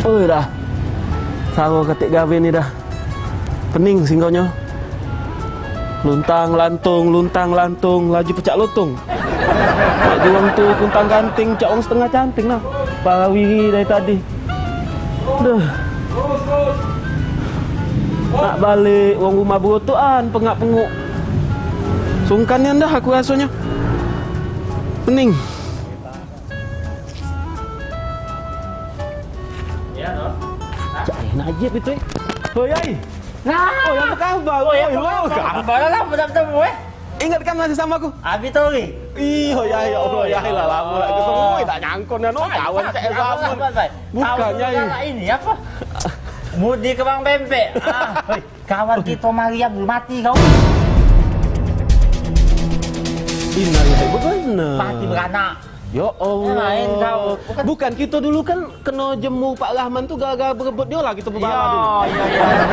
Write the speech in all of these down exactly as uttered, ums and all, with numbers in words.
Oi dah. Saro katik gawe ni dah. Pening singgonyo. Luntang lantung, luntang lantung, laju pecak lutung. Nak juang tu kuntang ganting, cak wong setengah canting nah. Parawiri dari tadi. Duh. Nak balek wong rumah berotokan, pengak-penguk. Sungkan nian dah aku rasonyo. Pening. Cak eh, Najib itu, eh. Hoi, ai. Nah. Oi, apa kabar? Oi, apa kabar? Kabar lah, pada bertemu, eh. Ingat kan masih sama aku? Abi Tori. Ih, hoi, ai, ya Allah, ya Allah, lama lah ketemu. Oi, tak nyangkon dah, no. Kawan cak zaman. Bukan, Yai. Ini apa? Mudi kembang pempek. Ah, hoi. Kawan kito Maria dulu mati kau. Innalillahi, bener. Mati beranak. Ya Allah. Lain kau. Bukan. Bukan, kito dulu kan keno jemu Pak Rahman tu gara-gara berebut dio lah kito bebala dulu. Iya, iya,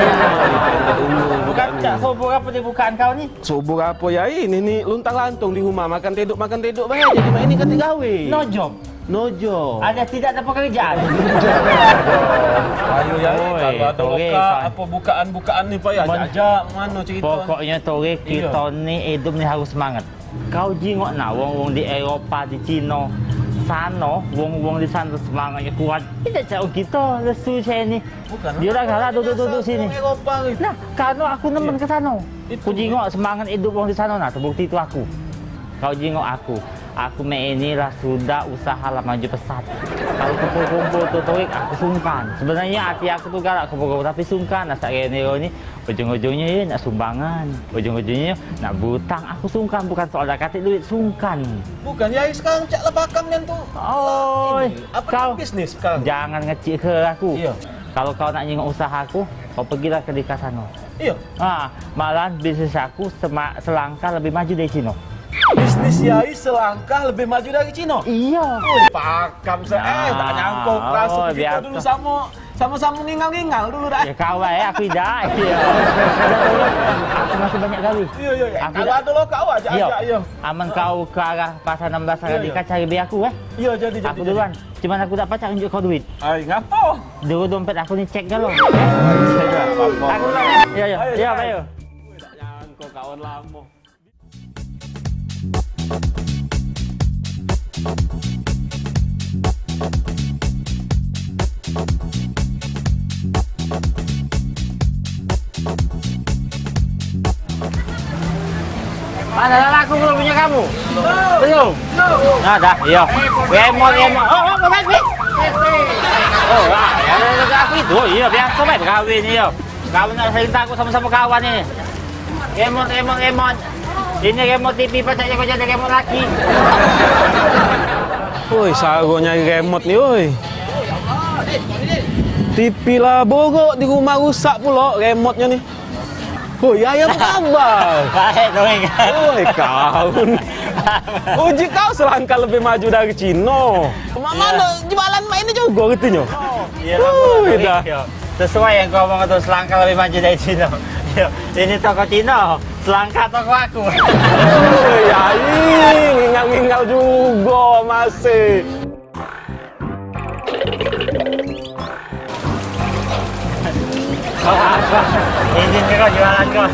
iya. Bukan, cak subur apo dibukaan kau ni? Subur apo, Yai? Ini ni luntang lantung di rumah, makan tedok, makan tedok bae. Jadi mak ini katik gawe. No job. No job. Ada tidak ada pekerjaan. Ayo, Yai, oi, kalau ada buka, apo bukaan-bukaan ni, Pak, ya, ajak mano cerita. Pokoknyo, Tori, kito ni idup ni harus semangat. Kau jingok nah, wong-wong di Eropa, di Cino, sano, wong-wong di sano semangatnyo kuat. Tidak cak kito, lesu cak ni. Bukan. Dia dah galak duduk-duduk sini. Nah, karena aku nemen ke sano. Ku jingok semangat idup wong di sano, nah, terbukti itu aku. Kau jingok aku. Aku mek ini lah sudah usaha lah maju pesat. Kalau kumpul-kumpul tu Torik, aku sungkan. Sebenarnyo ati aku tu galak kumpul-kumpul, tapi sungkan lah sak kene ni. Ujung-ujungnyo ye nak sumbangan. Ujung-ujungnyo nak berutang. Aku sungkan, bukan soal dak katik duit, sungkan. Bukan, ya sekarang cak lah pakam nian tu. Oi, ini, apa kau bisnis sekarang? Jangan ngecik ke aku. Iya. Kalau kau nak nyingok usaha aku, kau pergilah ke Dika sano. Iyo. Ha, malahan bisnis aku sema-, selangkah lebih maju dari Cino. Bisnis Yai selangkah lebih maju dari Cino? Iyo. Ui, pakam se-, eh, dak nyangko, oh, raso kito dulu samo, samo-samo ngingal-ngingal dulu dah. Ya, kau bae, aku idak. Iyo. Aku masih banyak gawe. Iyo, iyo, iyo. Aku kalau ado lokak, awak ajak, iyo, ajak, iyo. Amen kau ke arah Pasar enam belas Dika, cari be aku, eh. Iyo, jadi, jadi. Aku duluan. Cuman aku dak pacak nunjuk kau duit. Ai, ngapo? Dulu dompet aku ni cek galo. Aku, yo, yo, yo, ayo. Dak nyangko kawan lamo. Mana lah aku belum punya kamu? Belum. Nah, dah, iyo. Remote, remote. Oh, oh, baik, baik. Oh, lah, ya, ya, ya, aku itu. Iyo, biaso bae begawe ni, iyo. Kawan nak sering takut samo-samo kawan ni. Remote, remote, remote. Ini remote T V pacak jago jadi remote laki. Oi, saro nyari remote ni, oi. T V lah borok, di rumah rusak pulo remote-nyo ni. Oi, Yai, apo kabar? Baik, Torik. Oi, kawan. Uji kau selangkah lebih maju dari Cino. Mak mano jualan mak ini jugo gitu nyo? Iyo, dah. Sesuai yang kau omong tu, selangkah lebih maju dari Cino. Iyo, ini toko Cino, selangkah toko aku. Oi, Yai, ngingal-ngingal jugo masih. Ini ni kau jualan kau.